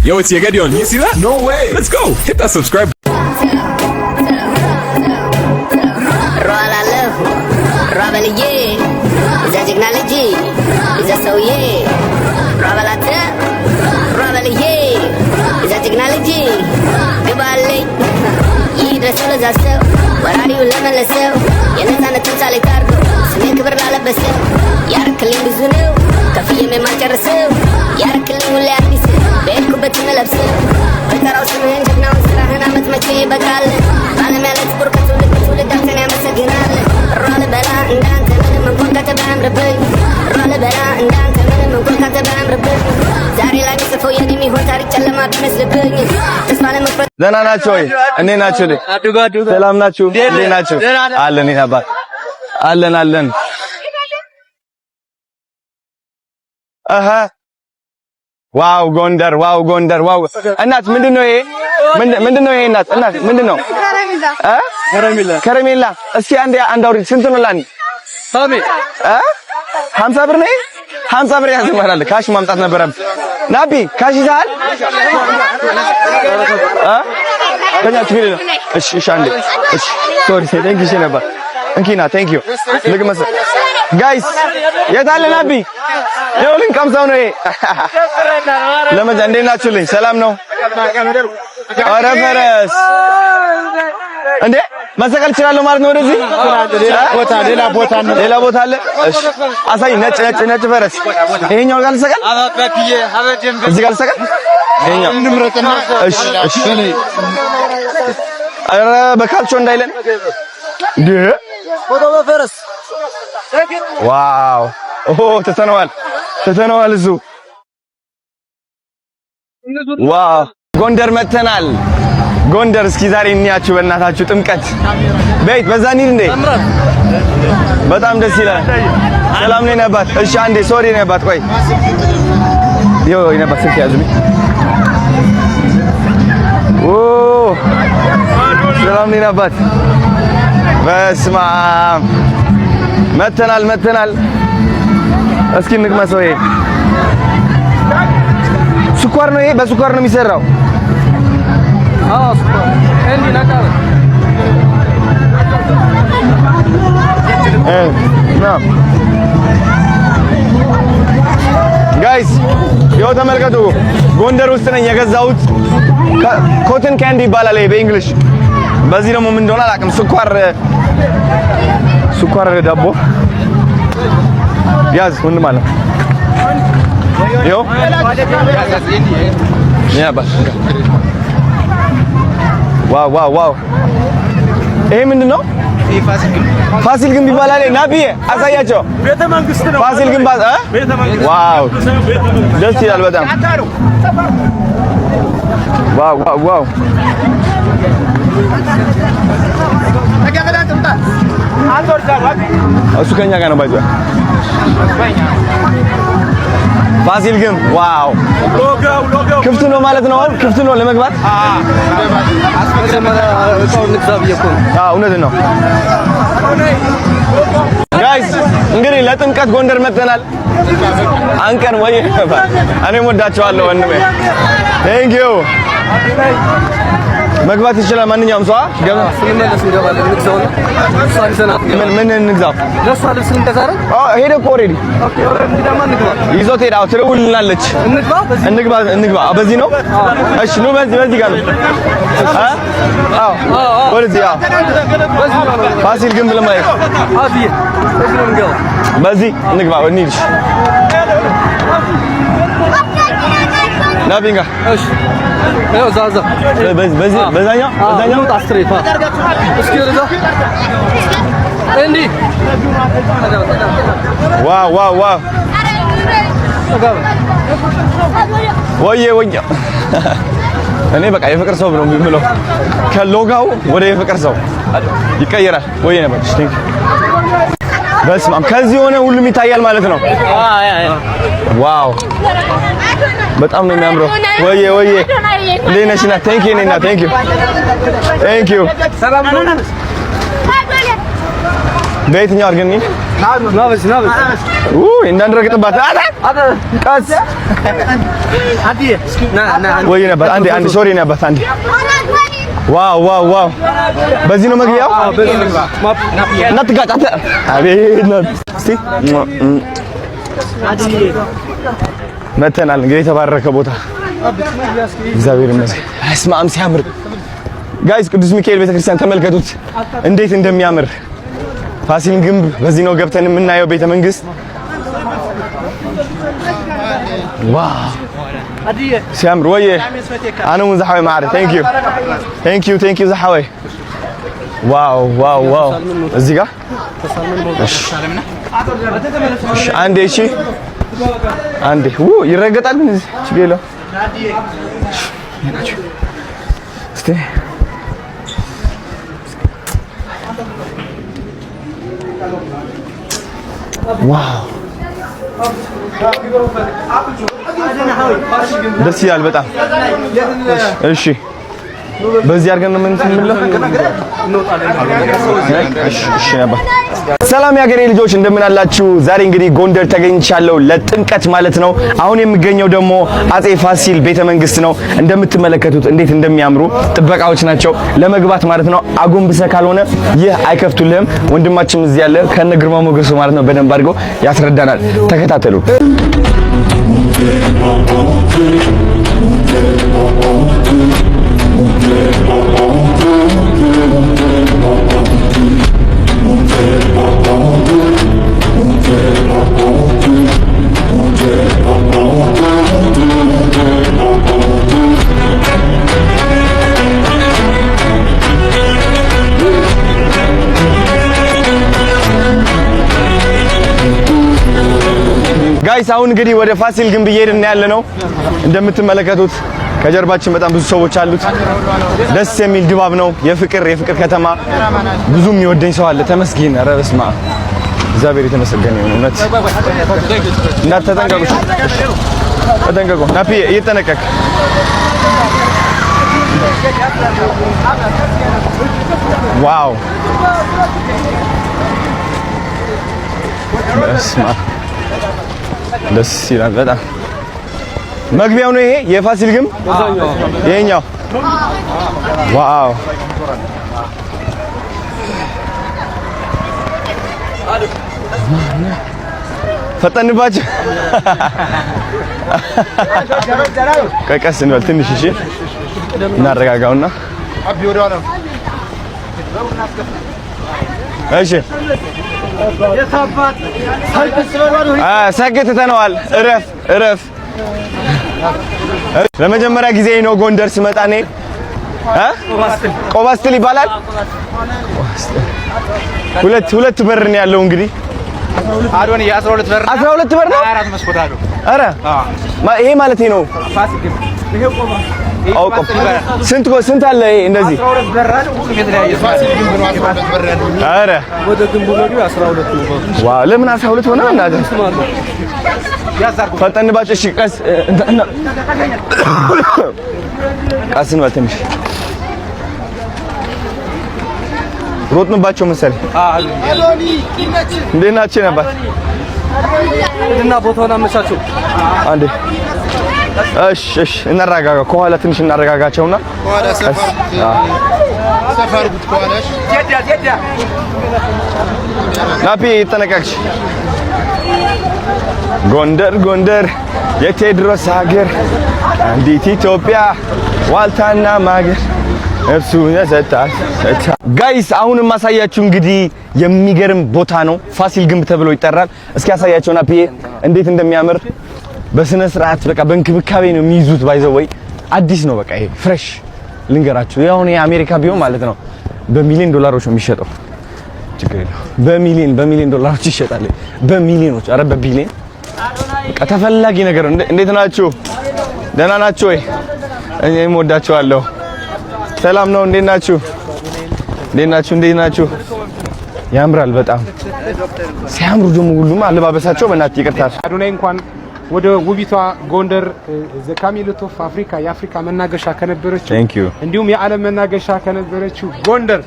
Yo, it's Yegedion. You see that? No way. Let's go. Hit that subscribe. ሯላለሁ ሯበልዬ እዛ ጀግና ልጅ እዛ ሰውዬ ሯበላተ ሯበልዬ እዛ ጀግና ልጅ ግባልኝ ይድረሰው ለዛ ሰው ወራሪውን ለመለሰው የነፃነት ተምሳሌት አድርጎ ስሜን ክብር ላለበሰው። ያረክልኝ ብዙ ነው ከፍዬም የማልጨርሰው። ያረክልኝ ሁሌ አዲስ በሄድኩበት የምለብሰው። በጠራው ስምህን ጀግናውን ስራህን አመት መቼ ይበቃል? በዓለም ያለ ጥቁር ከትውልድ ትውልድ አንተን ያመሰግናል። ሯ ልበላ እንዳንተ ምንም እንኳን ካንተ ባያምርብኝ፣ ሯ ልበላ እንዳንተ ምንም እንኳን ካንተ ባያምርብኝ፣ ዛሬ ላይ ምጽፈው የኔ የሚሆን ታሪክ ጨለማ ቢመስልብኝ ተስፋ ለመቁረጥ ደህና ናቸው ወይ? እንዴት ናችሁ? ሰላም ናችሁ? እንዴት ናችሁ? አለን የኔ አባት፣ አለን አለን። አሃ wow ጎንደር፣ wow ጎንደር፣ wow። እናት ምንድን ነው ይሄ? ምንድን ነው ይሄ? እናት እናት ምንድን ነው? እ ከረሜላ። እስኪ አንድ አንድ አውሪ። ስንት ነው ለአንድ? እ 50 ብር ነው ይሄ? 50 ብር ያዘማራል። Cash ማምጣት ነበረብህ። ናቢ cash ይዘሃል? እ ከኛ ችግር የለም። እሺ እሺ፣ አንዴ እሺ። Sorry, thank you ነበር። እንኪና thank you ልግመስ። Guys የት አለ ናቢ? ይኸው ልንቀምሰው ነው ይሄ። ለመጃ እንዴት ናችሁልኝ? ሰላም ነው? ኧረ ፈረስ እንዴ መሰቀል እችላለሁ ማለት ነው። ወደዚህ ቦታ ሌላ ቦታ ነው። ሌላ ቦታ አለ። እሺ አሳይ። ነጭ ነጭ ነጭ ፈረስ ይሄኛው ጋር ልሰቀል፣ እዚህ ጋር ልሰቀል። ይሄኛው እሺ እሺ። ኧረ በካልቾ እንዳይለን እንዴ። ፎቶ በፈረስ። Wow ኦ ትተነዋል፣ ትተነዋል። እሱ wow ጎንደር መተናል። ጎንደር እስኪ ዛሬ እንያችሁ በእናታችሁ ጥምቀት ቤት በዛ እንሂድ እንዴ። በጣም ደስ ይላል። ሰላም ነው የኔ አባት። እሺ አንዴ sorry የኔ አባት፣ ቆይ ይኸው የኔ አባት ስልክ ያዙልኝ። ኦ ሰላም ነው የኔ አባት። በስመ አብ መተናል መተናል። እስኪ እንቅመሰው። ይሄ ስኳር ነው። ይሄ በስኳር ነው የሚሰራው። አዎ ስኳር እንዲህ ነቃ። ና guys ይኸው ተመልከቱ። ጎንደር ውስጥ ነኝ የገዛሁት። Cotton candy ይባላል ይሄ በ English። በዚህ ደግሞ ምን እንደሆነ አላውቅም። ስኳር ስኳር ዳቦ ያዝ ወንድም አለ። ይኸው ያ ባ wow wow wow! ይሄ ምንድን ነው? ፋሲል ግንብ ይባላል። ናቢዬ አሳያቸው። ፋሲል ግንብ እ wow ደስ ይላል በጣም። Wow wow wow! እሱ ከኛ ጋር ነው ባይዘ ፋሲል ግንብ wow ክፍት ነው ማለት ነው። አሁን ክፍት ነው ለመግባት። አዎ እውነት ነው። Guys እንግዲህ ለጥምቀት ጎንደር መጥተናል። አንቀን ወይ እኔም ወዳቸዋለሁ ወንድሜ። Thank you። መግባት ይችላል ማንኛውም ሰው። ስንመለስ እንገባለን። እንግዛው ነው እሷን ይዘናት ምን ምን እንግዛው? ለእሷ ልብስ እንገዛ አይደል? አዎ ሄደ እኮ already። Okay already ደግሞ እንግባ። ይዞት ሄደ። አዎ ትደውልልናለች። እንግባ በዚህ። እንግባ እንግባ። አዎ በዚህ ነው። እሺ ኑ በዚህ በዚህ ጋር ነው። አ አዎ ወደዚህ። አዎ ፋሲል ግንብ ለማየት። አብዬ በዚህ ነው እንገባ። በዚህ እንግባ እንሂድ። ናቢንጋ እሺ ይኸው እዛ እዛ በዚህ በዚህ በዛኛው በዛኛው እንውጣ straight። እስኪ ወደዛ እንዲህ። Wow wow wow! ወዬ ወዬ! እኔ በቃ የፍቅር ሰው ነው የምለው። ከሎጋው ወደ የፍቅር ሰው ይቀየራል። ወዬ ነበር። በስመ አብ ከዚህ ሆነ ሁሉም ይታያል ማለት ነው። Wow በጣም ነው የሚያምረው። ወዬ ወዬ እንዴት ነሽ? እና thank you እና thank you thank you። በየትኛው አድርገን እንሂድ? ና በዚህ፣ ና በዚህ። ውይ፣ እንዳንረግጥባት። አታ ቀስ። ወይ ነበር። አንዴ፣ አንዴ፣ sorry ነበር፣ አንዴ። Wow, wow, wow! በዚህ ነው መግቢያው። እንዳትጋጭ አንተ። አቤት ነው። እስቲ መተናል። እንግዲህ የተባረከ ቦታ፣ እግዚአብሔር ይመስገን። በስመ አብ፣ ሲያምር guys! ቅዱስ ሚካኤል ቤተክርስቲያን ተመልከቱት እንዴት እንደሚያምር። ፋሲል ግንብ በዚህ ነው ገብተን የምናየው ቤተ መንግስት። Wow፣ ሲያምር! ወየ ኣነ እውን ዝሓወይ ማዕረ። Thank you, thank you, thank you ዝሓወይ። Wow, wow, wow! እዚህ ጋር እሺ፣ እሺ፣ አንዴ፣ እሺ፣ አንዴ። ይረገጣል ግን እዚህ ችግር የለውም። እስቲ። Wow፣ ደስ ይላል በጣም። እሺ፣ በዚህ አድርገን ነው ምን የምንለው? እሺ፣ እሺ ነበር። ሰላም የሀገሬ ልጆች፣ እንደምን አላችሁ? ዛሬ እንግዲህ ጎንደር ተገኝቻለሁ ለጥምቀት ማለት ነው። አሁን የምገኘው ደግሞ አጼ ፋሲል ቤተ መንግስት ነው። እንደምትመለከቱት እንዴት እንደሚያምሩ ጥበቃዎች ናቸው። ለመግባት ማለት ነው አጎንብሰ ካልሆነ ይህ አይከፍቱልህም። ወንድማችን እዚህ ያለ ከነ ግርማ ሞገሱ ማለት ነው በደንብ አድርገው ያስረዳናል። ተከታተሉ። Guys፣ አሁን እንግዲህ ወደ ፋሲል ግንብ እየሄድን ያለ ነው። እንደምትመለከቱት ከጀርባችን በጣም ብዙ ሰዎች አሉት። ደስ የሚል ድባብ ነው። የፍቅር የፍቅር ከተማ። ብዙ የሚወደኝ ሰው አለ። ተመስገን። ኧረ በስመ አብ፣ እግዚአብሔር የተመሰገነ ይሁን። እውነት እንዳትተጠንቀቁ፣ ተጠንቀቁ። ናፒ እየተጠነቀቅ። Wow፣ በስመ አብ፣ ደስ ይላል በጣም። መግቢያው ነው ይሄ የፋሲል ግንብ ይሄኛው። Wow፣ ፈጠንባችሁ። ቆይ ቀስ እንበል ትንሽ፣ እሺ፣ እናረጋጋውና። እሺ፣ ሰግተነዋል። እረፍ፣ እረፍ። ለመጀመሪያ ጊዜ ነው ጎንደር ስመጣ እኔ። ቆባስትል ይባላል። ሁለት ሁለት በር ነው ያለው እንግዲህ። አዶኒ የ12 በር። 12 በር ነው። 24 መስኮት አለው። ኧረ ይሄ ማለት ነው። አውቆ ስንት ስንት አለ ይሄ እንደዚህ? 12 በር አለ። ሁሉም የተለያየ። ኧረ ወደ ግንቡ መግቢያ 12 ነው። Wow፣ ለምን 12 ሆነ? እናንተ ፈጠንባቸው። እሺ፣ ቀስ ቀስ እንበል ትንሽ፣ ሮጥንባቸው መሰለኝ። እንዴት ናችሁ ነበር? እና ቦታውን አመቻቸው። አንዴ፣ እሺ፣ እሺ፣ እናረጋጋ። ከኋላ ትንሽ እናረጋጋቸውና ቀስ። ናፒ ይጠነቀቅሽ። ጎንደር ጎንደር የቴዎድሮስ ሀገር፣ አንዲት ኢትዮጵያ ዋልታና ማገር እርሱ የሰጣት። Guys፣ አሁን የማሳያችሁ እንግዲህ የሚገርም ቦታ ነው። ፋሲል ግንብ ተብሎ ይጠራል። እስኪ ያሳያቸው ናፒዬ እንዴት እንደሚያምር። በስነ ስርዓት በቃ በእንክብካቤ ነው የሚይዙት። By the way አዲስ ነው፣ በቃ ይሄ fresh ልንገራችሁ። ያው የአሜሪካ ቢሆን ማለት ነው በሚሊዮን ዶላሮች ነው የሚሸጠው። ችግር የለውም። በሚሊዮን በሚሊዮን ዶላሮች ይሸጣል። በሚሊዮኖች፣ አረ በቢሊዮን፣ በቃ ተፈላጊ ነገር ነው። እንዴት ናችሁ? ደህና ናችሁ ወይ? እኔም ወዳችኋለሁ። ሰላም ነው። እንዴት ናችሁ? እንዴት ናችሁ? እንዴት ናችሁ? ያምራል በጣም። ሲያምሩ ደግሞ ሁሉም አለባበሳቸው። በእናትህ ይቅርታ። አዶናይ፣ እንኳን ወደ ውቢቷ ጎንደር፣ the Camelot of Africa፣ የአፍሪካ መናገሻ ከነበረችው Thank you. እንዲሁም የዓለም መናገሻ ከነበረችው ጎንደር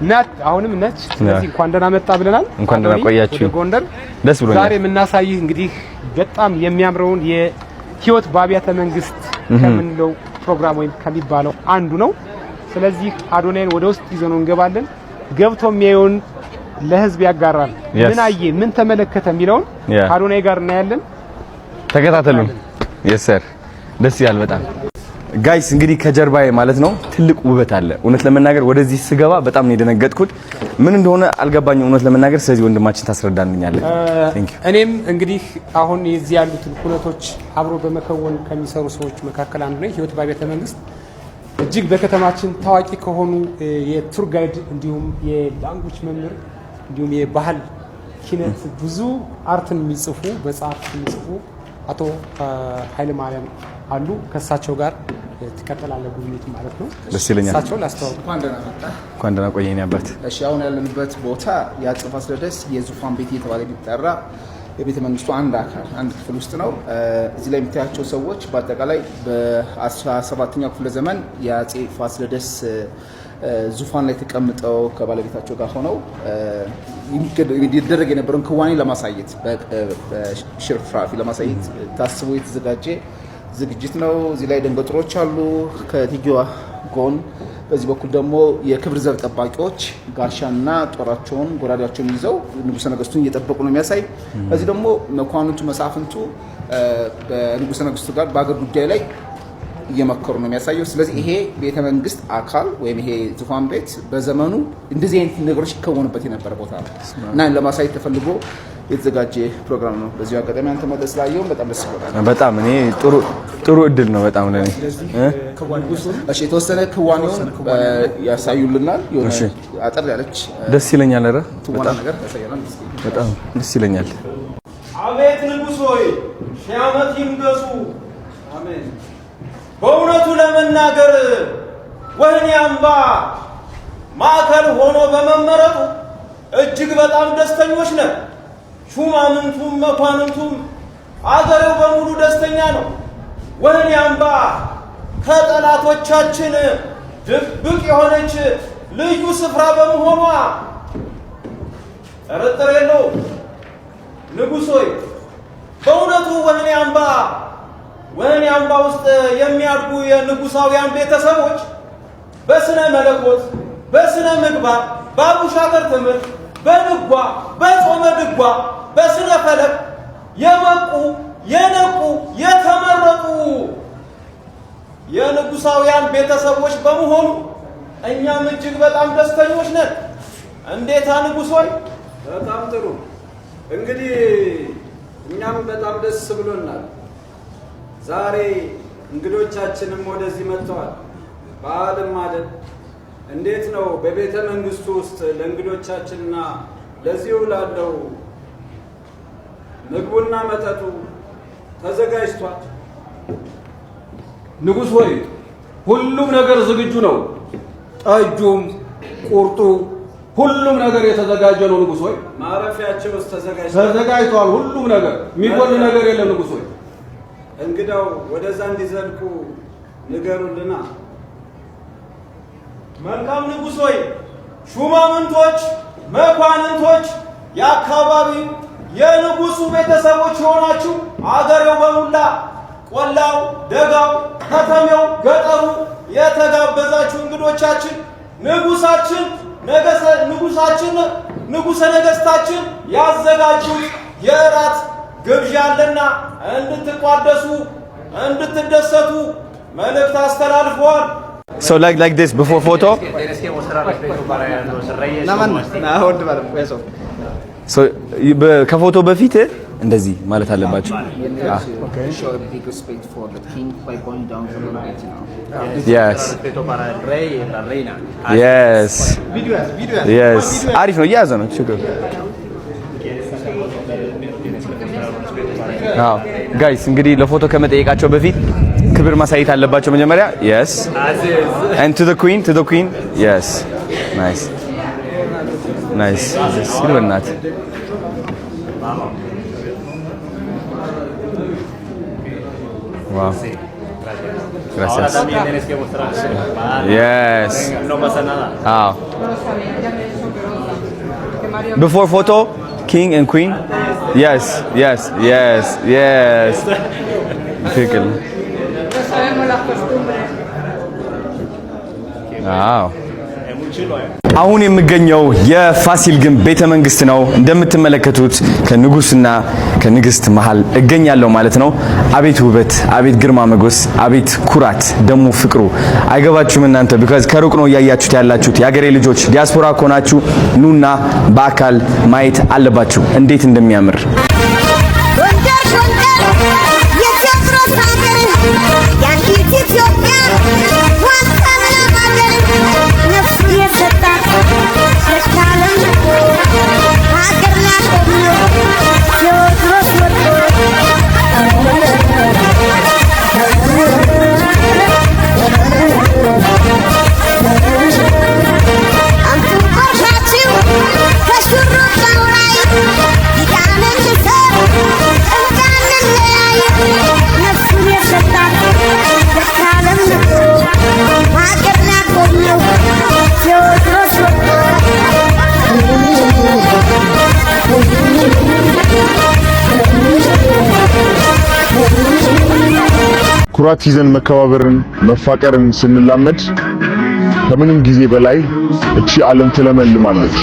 ናት፣ አሁንም ነች። ስለዚህ እንኳን ደህና መጣ ብለናል። እንኳን ደህና አዶኒ፣ ቆያችሁ። ወደ ጎንደር። ደስ ብሎኛል። ዛሬ የምናሳይህ እንግዲህ በጣም የሚያምረውን የህይወት በአብያተ መንግስት ከምንለው ፕሮግራም ወይም ከሚባለው አንዱ ነው። ስለዚህ አዶናይን ወደ ውስጥ ይዘነው እንገባለን። ገብቶ የሚያየውን ለህዝብ ያጋራል። ምን አየ፣ ምን ተመለከተ የሚለውን ከአዶናይ ጋር እናያለን። ተከታተሉን። Yes sir፣ ደስ ይላል በጣም። Guys፣ እንግዲህ ከጀርባዬ ማለት ነው ትልቅ ውበት አለ። እውነት ለመናገር ወደዚህ ስገባ በጣም ነው የደነገጥኩት። ምን እንደሆነ አልገባኝም እውነት ለመናገር። ስለዚህ ወንድማችን ታስረዳልኛለህ። Thank you። እኔም እንግዲህ አሁን የዚህ ያሉትን ሁነቶች አብሮ በመከወን ከሚሰሩ ሰዎች መካከል አንዱ ነኝ። ህይወት በአብያተ መንግስት እጅግ በከተማችን ታዋቂ ከሆኑ የ tour guide እንዲሁም የ language መምህር እንዲሁም የባህል ኪነት ብዙ art ን የሚጽፉ፣ መጽሐፍ የሚጽፉ አቶ ኃይለ ማርያም አሉ። ከእሳቸው ጋር ትቀጥላለህ ጉብኝቱ ማለት ነው። ደስ ይለኛል። እሳቸው ላስተዋውቅ። እንኳን ደህና መጣህ። እንኳን ደህና ቆየኝ አባት። እሺ፣ አሁን ያለንበት ቦታ የአፄ ፋሲለደስ የዙፋን ቤት እየተባለ የሚጠራ የቤተ መንግስቱ አንድ አካል፣ አንድ ክፍል ውስጥ ነው። እዚህ ላይ የምታያቸው ሰዎች በአጠቃላይ በ17ኛው ክፍለ ዘመን የአፄ ፋሲለደስ ዙፋን ላይ ተቀምጠው ከባለቤታቸው ጋር ሆነው ይደረግ የነበረውን ክዋኔ ለማሳየት፣ በሽርፍራፊ ለማሳየት ታስቦ የተዘጋጀ ዝግጅት ነው። እዚህ ላይ ደንገጥሮች አሉ ከእቴጌዋ ጎን። በዚህ በኩል ደግሞ የክብር ዘብ ጠባቂዎች ጋሻና ጦራቸውን ጎራዴያቸውን ይዘው ንጉሠ ነገስቱን እየጠበቁ ነው የሚያሳይ። በዚህ ደግሞ መኳንንቱ መሳፍንቱ በንጉሠ ነገስቱ ጋር በአገር ጉዳይ ላይ እየመከሩ ነው የሚያሳየው። ስለዚህ ይሄ ቤተ መንግስት አካል ወይም ይሄ ዙፋን ቤት በዘመኑ እንደዚህ አይነት ነገሮች ይከወኑበት የነበረ ቦታ ነው እና ለማሳየት ተፈልጎ የተዘጋጀ ፕሮግራም ነው። በዚሁ አጋጣሚ አንተ መጥተህ ስላየውን በጣም ደስ ብሎናል። በጣም እኔ ጥሩ ጥሩ እድል ነው በጣም ለኔ። እሺ፣ የተወሰነ ክዋኔውን ያሳዩልናል። የሆነ አጠር ያለች ደስ ይለኛል። ኧረ ትወና ነገር ያሳየናል። በጣም ደስ ይለኛል። አቤት ንጉሥ ሆይ፣ 1000 ዓመት ይንገሱ። አሜን። በእውነቱ ለመናገር ወህኒ አምባ ማዕከል ሆኖ በመመረጡ እጅግ በጣም ደስተኞች ነን። ሹማምንቱም መኳንንቱም አገሬው በሙሉ ደስተኛ ነው። ወህኒ አምባ ከጠላቶቻችን ድብቅ የሆነች ልዩ ስፍራ በመሆኗ ጥርጥር የለውም። ንጉሥ ሆይ፣ በእውነቱ ወህኒ አምባ ውስጥ የሚያድጉ የንጉሳውያን ቤተሰቦች በስነ መለኮት፣ በስነ ምግባር፣ በአቡሻከር ትምህርት፣ በድጓ፣ በጾመ ድጓ፣ በስነ ፈለክ የበቁ፣ የነቁ፣ የተመረጡ የንጉሳውያን ቤተሰቦች በመሆኑ እኛም እጅግ በጣም ደስተኞች ነን። እንዴታ ንጉሥ ሆይ! በጣም ጥሩ። እንግዲህ እኛም በጣም ደስ ብሎናል። ዛሬ እንግዶቻችንም ወደዚህ መጥተዋል። በዓልም አይደል? እንዴት ነው በቤተ መንግስቱ ውስጥ ለእንግዶቻችንና ለዚሁ ላለው ምግቡና መጠጡ ተዘጋጅቷል? ንጉሥ ሆይ፣ ሁሉም ነገር ዝግጁ ነው። ጠጁም፣ ቁርጡ፣ ሁሉም ነገር የተዘጋጀ ነው። ንጉሥ ሆይ። ማረፊያቸው ውስጥ ተዘጋጅቷል? ተዘጋጅቷል። ሁሉም ነገር፣ የሚጎል ነገር የለም። ንጉሥ ሆይ። እንግዳው ወደዛ እንዲዘልቁ ንገሩልና። መልካም ንጉሥ ሆይ፣ ሹማምንቶች፣ መኳንንቶች፣ የአካባቢው የንጉሱ ቤተሰቦች የሆናችሁ አገሬው በሙላ፣ ቆላው፣ ደጋው፣ ከተሜው፣ ገጠሩ የተጋበዛችሁ እንግዶቻችን ንጉሳችን ንጉሰ ነገስታችን ያዘጋጁት የእራት ግብዣ አለና እንድትቋደሱ፣ እንድትደሰቱ መልእክት አስተላልፈዋል። So like this before photo. Tienes que mostrar respeto para los reyes. So ከፎቶ በፊት እንደዚህ ማለት አለባቸው። Show a big respect for the king by going down for the night now. Yes. Respeto para el rey y la reina. Yes፣ አሪፍ ነው። እየያዘ ነው፣ ችግር። አዎ guys፣ እንግዲህ ለፎቶ ከመጠየቃቸው በፊት ክብር ማሳየት አለባቸው መጀመሪያ። Yes, and to the queen, to the queen. Yes, nice, nice። ደስ ይል በእናትህ። Wow, Gracias. Ahora también tienes que mostrar. Vale. Yes. Venga, no pasa nada. አዎ፣ before photo, king and queen. Yes. ትክክል። Sabemos las costumbres. አዎ። Es muy chulo, ¿eh? አሁን የምገኘው የፋሲል ግንብ ቤተ መንግስት ነው። እንደምትመለከቱት ከንጉስና ከንግስት መሃል እገኛለሁ ማለት ነው። አቤት ውበት፣ አቤት ግርማ ሞገስ፣ አቤት ኩራት፣ ደግሞ ፍቅሩ አይገባችሁም እናንተ because ከሩቅ ነው እያያችሁት ያላችሁት። የአገሬ ልጆች፣ ዲያስፖራ ከሆናችሁ ኑና በአካል ማየት አለባችሁ እንዴት እንደሚያምር። ጎንደር ጎንደር የቴዎድሮስ ሀገር፣ የአንዲት ኢትዮጵያ ዋልታና ማገር፣ ነፍሱን የሰጣት ለዓለም ሀገር ላቆም ነው ቴዎድሮስ ወርቆ። አንቱ ቆርሻችሁ ከሹሩባው ላይ ኪዳንን ልሰር እንዳንለያይ፣ ነፍሱን የሰጣት ለዓለም ሀገር ላቆም ነው ቴዎድሮስ ወርቆ። ኩራት ይዘን መከባበርን መፋቀርን ስንላመድ ከምንም ጊዜ በላይ እቺ ዓለም ትለመልማለች።